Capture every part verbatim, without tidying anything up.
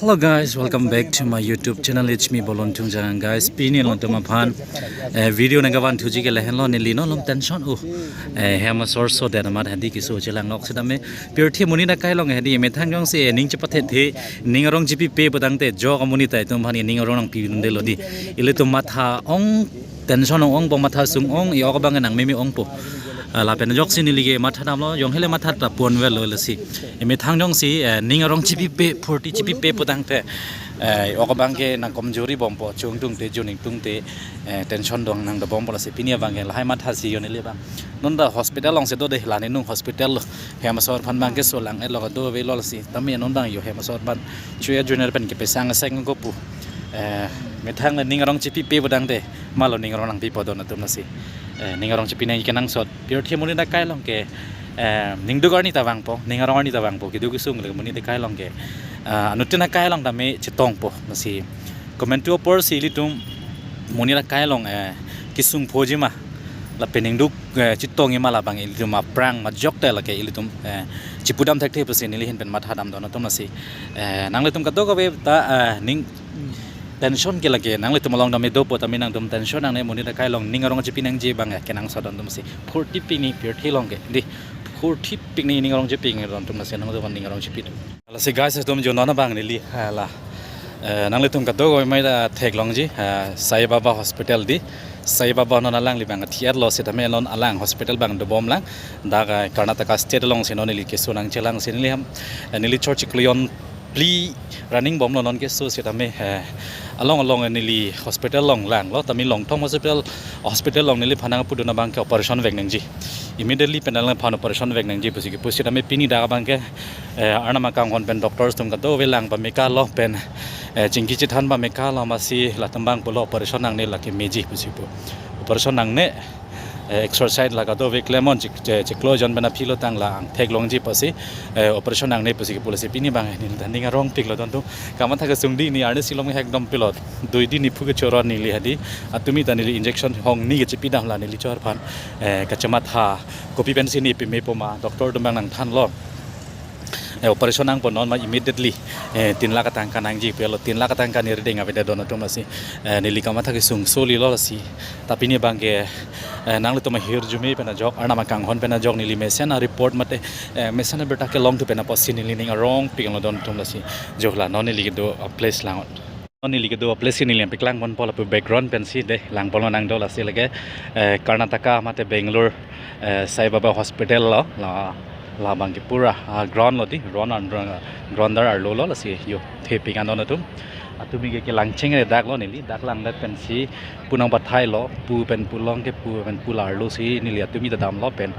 Hello guys, welcome back to my YouTube channel. It's me Bolon Thungjang guys. Pini along tum aphan eh, video nangkevanthuji ke lahenlo, neli non lom tension uh eh, hem asor sodet amat hadi keso chelang nok sedame. Pirthe monit akai along hadi methang jongsi eh, ning chepathethe, ning arong chepipe putangte jok amonit ta itum aphan ning arong nangpidunde lo di. Ilitum matha ong, tension ong ongpo, matha sung ong, i-ok abang nangmeme ongpo. Ah, lapen ajoksi neli ke matha damlo, jong hele matha ta ponvelo lasi. Emethang jongsi eh, ning arong chepipe, phurti chepipe putangte eh, i-ok abang ke nangkomjori bompo, chungtungte, juning tungte eh, tension dong nangdobompo lasi. Pini abang ke lahai mathasi yo neli abang. Non ta hospital alongsi dode, la ninung hospital lo. Hem asor aphan abang keso lang-etlo, kadokave lo lasi. Tame non abang yo hem asor aphan chuya junior pen kepesang asek ko pu. Eh, methang le ning arong chepipe putangte, malo ning arong nangpipo don atum lasi. Eh, ning arong chepi nangji kenangsot. Pirthe monit akai along ke eh, ningduk arni ta vangpo, ning arong arni ta vangpo, keduk kesung le monit akai along ke eh, anuttin akai along tame chetongpo. Lasi komantu aporsi ilitum monit akai along eh, kesung phoji ma, lapen ningduk eh, chetongji ma, labang ilitum aphrang majok te lake ilitum eh, chipudam thekthe pusi neli ahin pen matha damdon atum lasi. Eh, nanglitum kadokave ta eh, ning tension ke lake nanglitum along tame dopo, tame nangtum tension nangne, monit akai along ning arong chepi nangji abang eh, kenangsot don atum si. Phurthipik ni pirthe along ke di, phurthipik ni ning arong chepi nangdon atum lasi, nangtum ning arong chepi. Lasi guys, itum jo non abang neli hala eh, nanglitum kadokave mai ta theklongji eh, Sai Baba Hospital di. Sai Baba non alangli abang thi-etlo setame non alang hospital abang dobom lang. Dak eh, Karnataka state alongsi non neli keso nangchelang si neli ham eh, neli chor chiklo jon phli running bomlo non keso setame eh, along along neli hospital along langlo, tame Longthom hospital, hospital along neliphan nangpudun abang ke operation vek nangji. Immediately pen alangphan operation vek nangji pusi kepu setame pini dak abang ke eh, Arnam akanghon pen doctors atum kadokave lang pamekalo pen eh, chingki chethan pamekalo, masi latum abang pulo operation nangne, lake meji pusi pu. Operation nangne, eh, exercise la kadokave klemon chik-, che-, chiklo jon pen aphi lo tanglang theklongji pusi eh, operation nangne pusi kepu lasi. Pini abang neli ta ning arongpiklo don atum. Kamatha kesung di, ne arni silom hek dom pilot. Dui di ne phu kechoron neli hadi. Atumi ta neli injection hong ni kechepidam la neli chor aphan eh, kachematha, kopi pensi ne pemepo ma, doctor atum abang nangthanlo. Eh, operation nangpo non ma immediately eh, tin lakh atangka nangji pelo, tin lakh atangka ne rideng avedet don atum lasi. Eh, neli kamatha kesung solilo lasi. Ta pini abang ke eh, nanglitum ahirjume pen ajok, Arnam akanghon pen ajok neli mesen a-report mate eh, mesen abirta kelongthu pen apotsi neli ning arongpiklo don atum lasi. Jo la non neli kedo a-place lang. Non neli kedo a-place si neli nangpeklang ponpo, lapu background pensi de langponlo nang do lasi, lake eh, Karnataka mate Bangalore eh, Sai Baba Hospital lo, la, labang ke pura ah, ground lo di, ground under, ground dar arlo lo lasi yo thepik an don atum. Atumi ke kelang chengre dak lo, neli dak langdet pensi pu nangpathailo, pu pen pu along ke pu pen pu la arlo si neli atumi ta damlo pen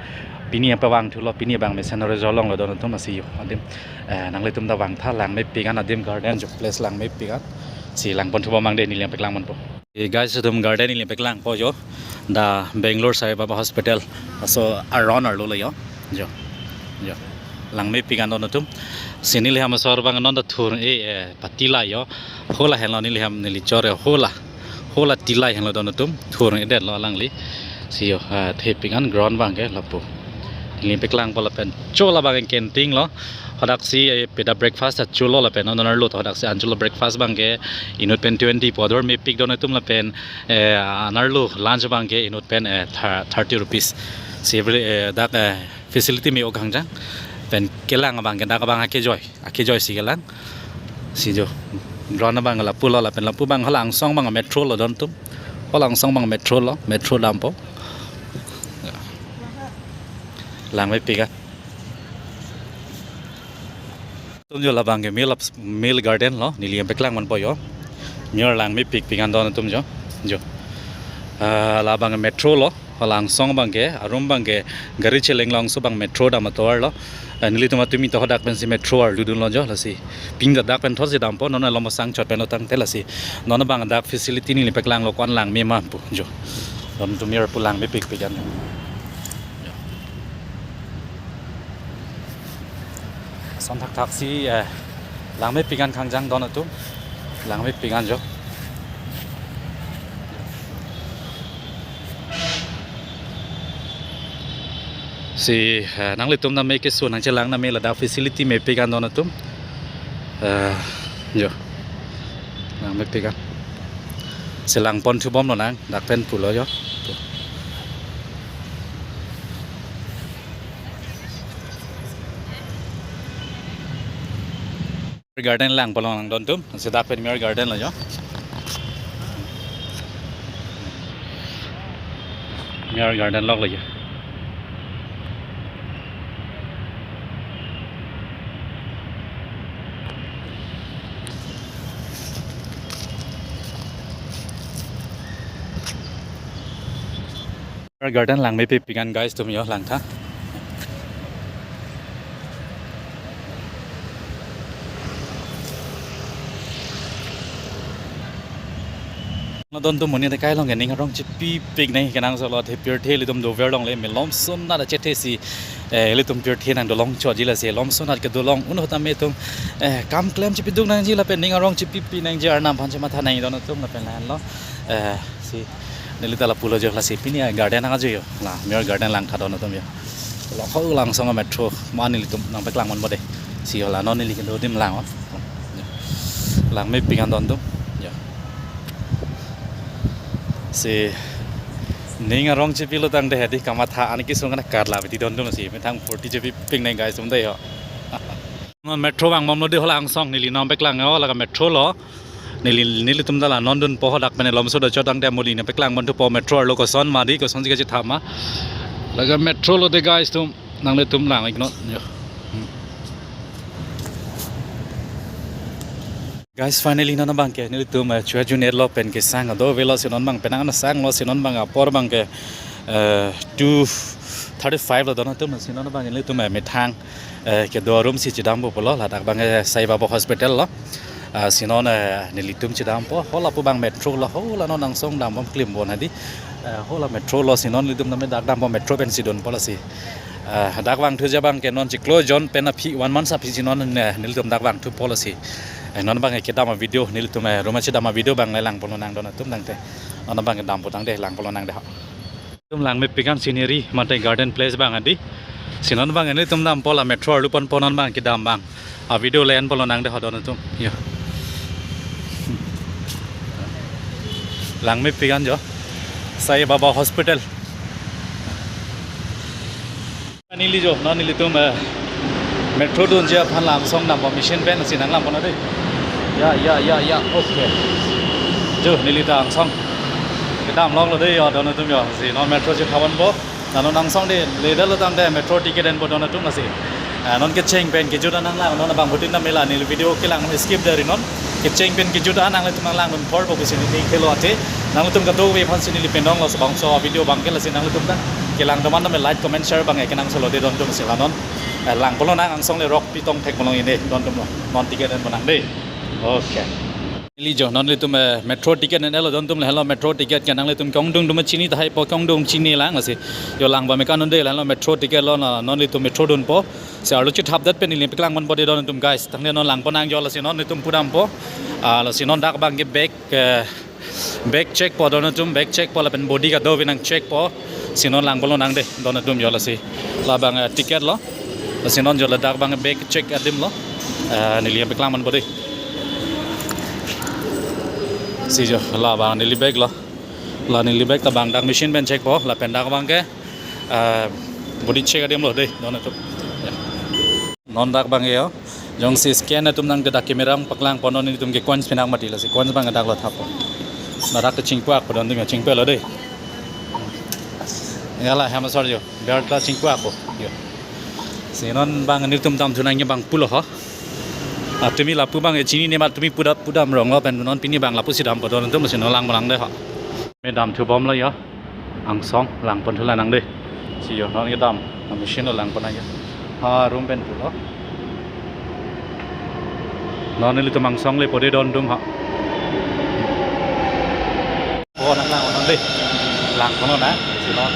pini pavangthulo, pini abang mesen result longlo don atum lasi yo adim. Eh, nanglitum ta vangtha, langmepik an adim, garden jo place langmepik an. Si langponthu bomang de, neli nangpeklang ponpo. Eh, guys, itum garden neli nangpeklangpo jo. Da Bangalore Sai Baba Hospital aso aron arlo lo yo. Jo. Jo. Langmepik an don atum. Si neli hem asor abang non ta thur eh, eh, patila yo. Hola henlo neli hem, neli chor eh, hola. Hola tila henlo don atum. Thur-edetlo alangli. Si yo, ah, thepik an ground abang ke lapu. Neli nangpeklangpo lapen cho labang ke canteen lo. Hadaksi eh, peda breakfast ta cholo lapen non arlo ta hadaksi ancholo breakfast abang ke inut pen twenty pu ador mepik don atum lapen eh, anarlo lunch abang ke inut pen eh, thir-, thirty rupees. Si every eh, dak eh, facility me-ok hangjang. Pen kelang abang ke dak abang akejoi, akejoi si kelang. Si jo. Ground abang lapulo lapen lapu abang hala angsong abang metro lo don atum. Hala angsong abang metro lo, metro dampo. Langmepik an. Atum jo labang ke male, male garden lo, neli nangpeklang ponpo yo. Mir langmepikpik an don atum jo. Jo. Ah, labang metro lo, hala angsong abang ke, arum abang ke, gari cheleng alongso abang metro dam atovar lo. Ah, nelitum atumi ta hadak pensi metro arludunlo jo, lasi. Pini ta dak pen thotsi dampo, non alom sang chot pen lo tangte lasi. Non abang dak facility neli nangpeklanglo, ko-an langme ma pu jo. Don atum mir pu langmepikpik an. Ason thakthak si eh, langmepik an khangjang don atum. Langmepik an jo. Si eh, nanglitum name keso nangchelang name ladak facility mepik an don atum. Eh, Jo. Lang mepik an. Si lang pon thu bomlo nang, dak pen pulo jo. Garden lang pon lonang don atum, si dak pen Mirror Garden lo jo. Mirror Garden lok lo jo. Garden lang mepik an guys atum jo, lang tha. Nodon atum monit akai along ke ning arong chepipik nang kenangsot lo, athe pirthe ilitum dover longle, malom sonat achethe si, eh, ilitum pirthe nangdolong chotji lasi malom sonat kedolong un ahut tame itum, eh, kam klem chepiduk nangji lapen ning arong chepipi nangji arnam aphan chematha nang don atum lapen lahenlo, eh, si neli ta lapulo jo, lasi pini a-garden nang ajo jo, la Mirror Garden lang tha don atum jo. Lok ho lang song a-metro ma nelitum nangpeklang ponpo dei. Si jo la non neli kedo adim lang o. Lang mepik an don atum. Jo. Si ning arong chepilo tangte hedi kamatha an kesung kana karla beti don atum si methang forty chepipik nang guys atum dei ho. Non metro vangbomlo dei, hala angsong neli nangpeklang o, lake metro lo. Neli, nelitum ta la non dunpo ho, dak pen malom so dochot tangte muli nangpeklang pon thupo metro arlo koson ma dei, kosonsi kachethap ma. Lake metro lo dei guys atum, nanglitum lang iknon jo. Hmm. Guys, finally non abang ke nelitum, eh, chua junetlo pen kesang ado avelo, si non abang penang sang lo, si non abang apor abang ke, eh, two thirty-five lo don atum, si non abang nelitum, eh, methang, eh, kedo arum si chedampo pulo, ladak abang, eh, Sai Baba Hospital lo. Ah, si non, eh, nelitum chedampo, ho lapu abang metro lo, ho la non angsong dambom klimbom hedi. Eh, ho la metro lo, si non nelitum tame dak dampo metro pensi dunpo lasi. Eh, dak vangthuji abang ke non chiklo jon pen aphi, one month aphi si non, eh, nelitum dak vangthupo lasi. Eh, non abang kedam a-video, nelitum, eh, room chedam a-video abang le lang pon lonang don atum tangte. Non abang kedampo tangte lang pon lonang dei. Itum lang mepik an scenery mate garden place abang hedi. Si non abang nelitum dampo la metro arlo ponpo, non abang kedam abang a-video le-en pon lonang dei ho don atum. Jo. Lang mepik an jo. Sai Baba Hospital. Neli jo, non nelitum, eh, metro dunji aphan la angsong dampo machine pen si nanglang pon dei. Ya, ya, ya, ya, okay. Jo, neli ta angsong kedam longlo dei jo, don atum jo. Si non metro chethap ponpo. La non angsong dei, ledetlo tangte metro ticket enpo don atum lasi. Eh, non kecheng pen kejut an nanglang, non abang bhutin ta mela, neli video kelang skip deri non. Kecheng pen kejut an nanglitum nanglang dun thorpo pusi neli khelo athe. Nanglitum kadokave aphan si neli pen dong lo, labangso video abang ke lasi nanglitum ta kelang teman ta me like, comment, share abang ke kenangsot lo dei don atum si la non. Eh, lang pon lonang angsong le rok pitong thek pon long ine don atum lo. Non ticket en pon nang dei. Okay. Neli jo, non nelitum, eh, metro ticket en-elo don atum, lahenlo metro ticket ke nanglitum kongdung atum chini tahai po, kongdung chini lang lasi. Jo lang ba me kan non dei, lahenlo metro ticket lo, na non nelitum metro dunpo. Si arlo chethapdet pen neli peklang ponpo dei don atum guys. Tangte non lang pon nang jo lasi non nelitum pudampo. Ah, lasi non dak abang ke bag, eh, bag checkpo don atum, bag checkpo lapen body kadokave nang checkpo. Si non lang pon lonang dei don atum jo lasi. Labang, eh, ticket lo. Lasi non jo ladak abang bag check adim lo. Eh, neli peklang ponpo dei. Si jo labang neli bag lo. La neli bag ta abang dak machine pen checkpo, lapen dak abang ke, eh, body check adim lo dei don atum. Ya. Non dak abang ke jo. Jongsi scan atum nang ke dak camera paklang pon, non nelitum ke coins pinak mati lasi coins abang dak lo thappo. Ladak ke chingpuakpo don atum, chingpulo dei. Ya la, hem asor jo. Belt ta chingpuakpo. Jo. Si non abang nelitum damthu nangji abang pulo ho. Ah, tumi lapu abang chinine ma, tumi puda, pudam rong lo pen non pini abang lapusi dampo don atum, si non lang pon nang dei ho. Me damthu bomlo jo. Angsong lang pon thu lonang dei. Si jo non kedam a-machine lo lang pon nang jo. Ha room pen pulo. Non nelitum angsong lepo dei don atum ha. Oh, nanglang non dei. Lang pon lonang, si non.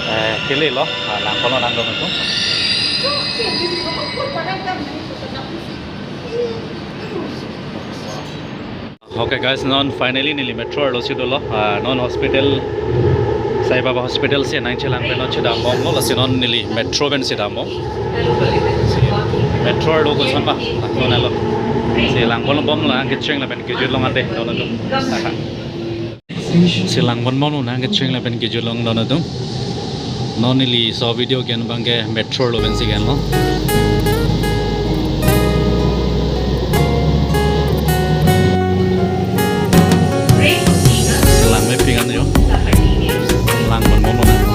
Eh, kele lo, ah, lang pon lonang don atum. Okay guys, non finally neli metro arlo si dolo. Ah, non hospital, Sai Baba Hospital si nangchelang pen non chedambomlo, lasi non neli metro pen si dambom. Metro arlo koson ma, non elo. Si lang ponbomlo nangkecheng lapen kejut long ante don atum. Si lang ponbomlo nangkecheng lapen kejut long don atum. Non neli so video ke-en abangke metro lo pensi ke-enlo. Lang mepik an jo. Lang ponbomlo nang.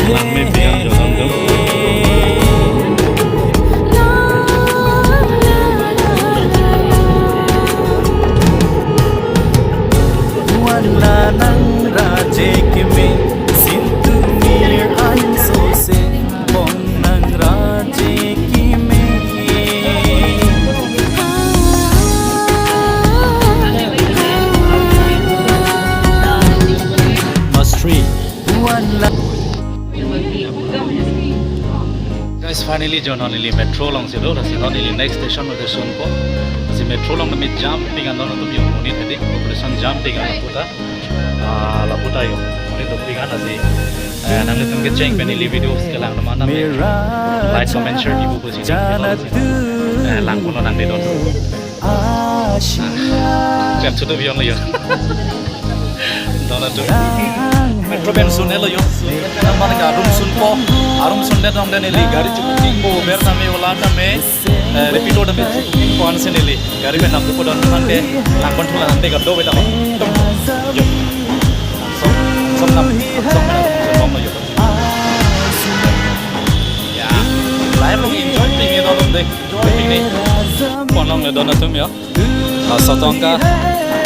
Lang mepik an jo don atum. Wala nang raje keme, sintumir ansose, bong nang raje keme. Must three. Wala. Guys, finally jo non neli metro alongsi do, lasi non neli next station lo station four. Lasi metro along kami jam pik an don atum jo, monit hadi population jam pik an lapu ta. Ah, lapu ta jo, monit dopik an lasi. Eh, nanglitum kecheng pen neli video kelang atum an nang like, comment, share pipo pusi. Eh, lang ponlo nang de don. Klem sutu beyond lo jo. Don atum. Metro pen sun-elo jo. Nang mana ke arum sunpo. Arum sundet tangte neli gari chukuk tingko, ber tame, ola tame. Eh, Rapido tame chukuk tingko ansi neli gari pen nam dupo don tangte. Lang pon thulang ante gado beta. Tum. Jo. Langsung, langsung nam, langsung nam, langsung bomlo jo. Ya. Lahai lo enjoy pini don atum de. Enjoy pini. Ponlongle don atum jo. Ah, Sotong ka,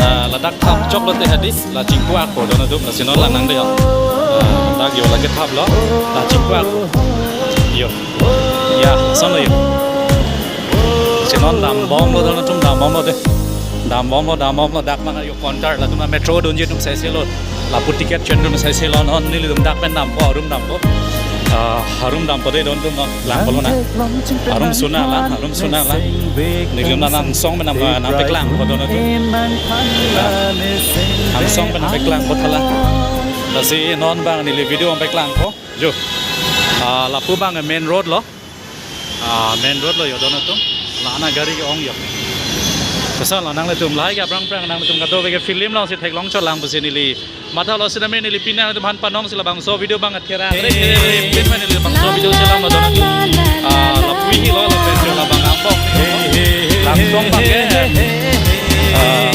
ah, ladak thap choklo te hadi, la chingpu ako don atum, lasi non lang nang de jo. Ah, dak jo lake thaplo, la chingpu ako. Jo. Ya, sonlo jo. Si non dambomlo don atum, dambomlo de. Dambomlo, dambomlo, dak mang jo counter, latum la metro dunji atum saiselo. Lapu ticket chen atum saiselo, non nelitum dak pen dampo, arum dampo. Ah, arum dampo de don atum non. Lang ponlo nang. Arum suna lang, arum suna lang. Nelitum nang angsong pen nam, ah, nangpaklangpo don atum. Ah, angsong pen nangpaklangpo thala. Lasi non abang neli video nangpaklangpo. Jo. Ah, lapu abang main road lo. Ah, main road lo jo don atum. La-an agari ke-ong jo. Kosonlo nanglitum lahai ke aphrang phrang nanglitum kadokave ke film alongsi theklong chot lang pusi neli mathalo sitame neli pini nanglitum aphan panongsi labangso video abang athera. Re, re, re, re, pin mane labangso video chelang lo don atum. Ah, lapu helo lapen jo labang angbong. Langsong abang ke. Ah,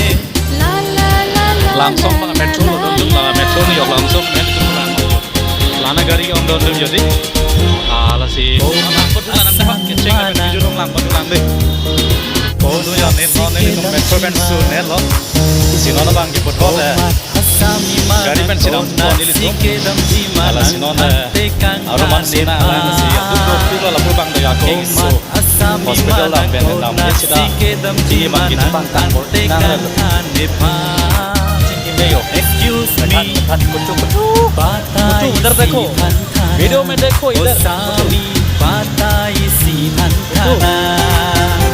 langsong abang metro lo don atum, la metro ni jo langsong metro lang. La-an agari ke-ong don atum jodi. Ah, lasi. Lang pon thulang nang de, kecheng amen video along lang pon thulang de. Oh, tu ya, ne, non nelitum metro pen sun-elo. Si non abang ke puthot, eh, gari pensi dampo nelitum. Lasi non, eh, arum an suna lang si. Atum do pulo lapu abang do ya, keng so. Hospital dam pen dam ye sida. Chini abang ke chepangtang bor nang lo. Chini me jo. Excuse me. Methan, methan, kuchu, kuchu. Kuchu, udhar dekho. Video mein dekho, idhar. Kuchu.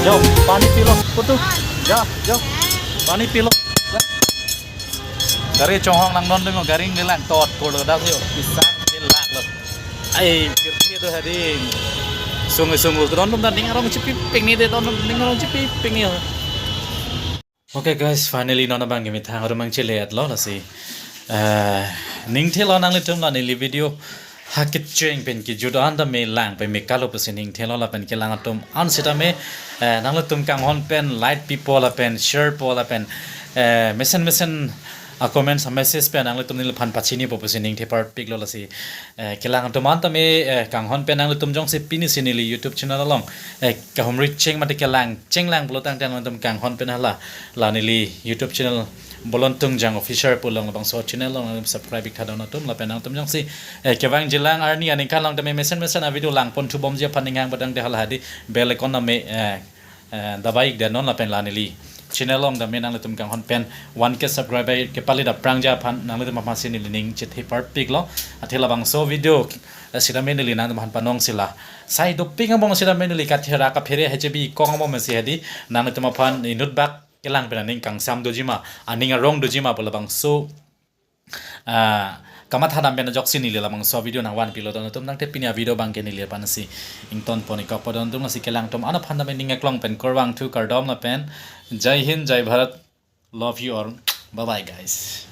Jao, pani pi lo. Kuchu. Ja, ja. Pani pi lo. Ja. Gari chonghong lang non demo, gari ngelang tot ko lo dak jo. Pisang ngelak lo. Ai, pirthe do hadi. Sung sung lo don dum dan ning arong chipi ping ni de don dum ning arong chipi ping ni. Okay guys, finally non abang ke methang arum angchele-etlo lasi. Eh, ning thelo nanglitum la neli video ha kecheng pen kejut an tame lang pame kalo pusi ning thelo lapen kelang atum an sitame, eh, nanglitum kanghon pen like pipo lapen share po lapen, eh, mesen mesen a comments a message pen nanglitum neliphan pachinipo pusi ning the parpiklo lasi. Eh, kelang atum an tame, eh, kanghon pen nanglitum jongsi pini si neli YouTube channel along, eh, kahumri cheng mate kelang chenglang pulo tangte nanglitum kanghon pen hala la neli YouTube channel Bolon Tungjang Official pu along labangso channel along nangtum subscribe ik tha don atum lapen nangtum jongsi, eh, kevangjilang arni aningkan along tame mesen mesen a video lang pon thubomji aphan ning hang badang de hala hadi bell icon name, eh, eh, dabai ik de non lapen la neli channel along dame nanglitum kanghon pen one K subscriber kepali aphrang aphan nanglitum aphansi neli ning chethepar piklo. Athe labangso video, eh, sitame neli nanglitum aphan panong sila. Sai dopik angbong sitame neli kathera kaphere H B kong angbong mesi hadi nanglitum aphan inut bak kelang pen aning kangsam dojima, aning arong dojima pu labangso, ah, kamatha dam pen ajoksi neli labangso video nangvan pilo. Don atum nangte pini a-video abangke neli aphansi ingtonpon ikpo. Don atum lasi kelang atum an aphan dame ning aklong pen kurvangthu, kardom lapen Jai Hind, Jai Bharat. Love you all. Bye bye, guys.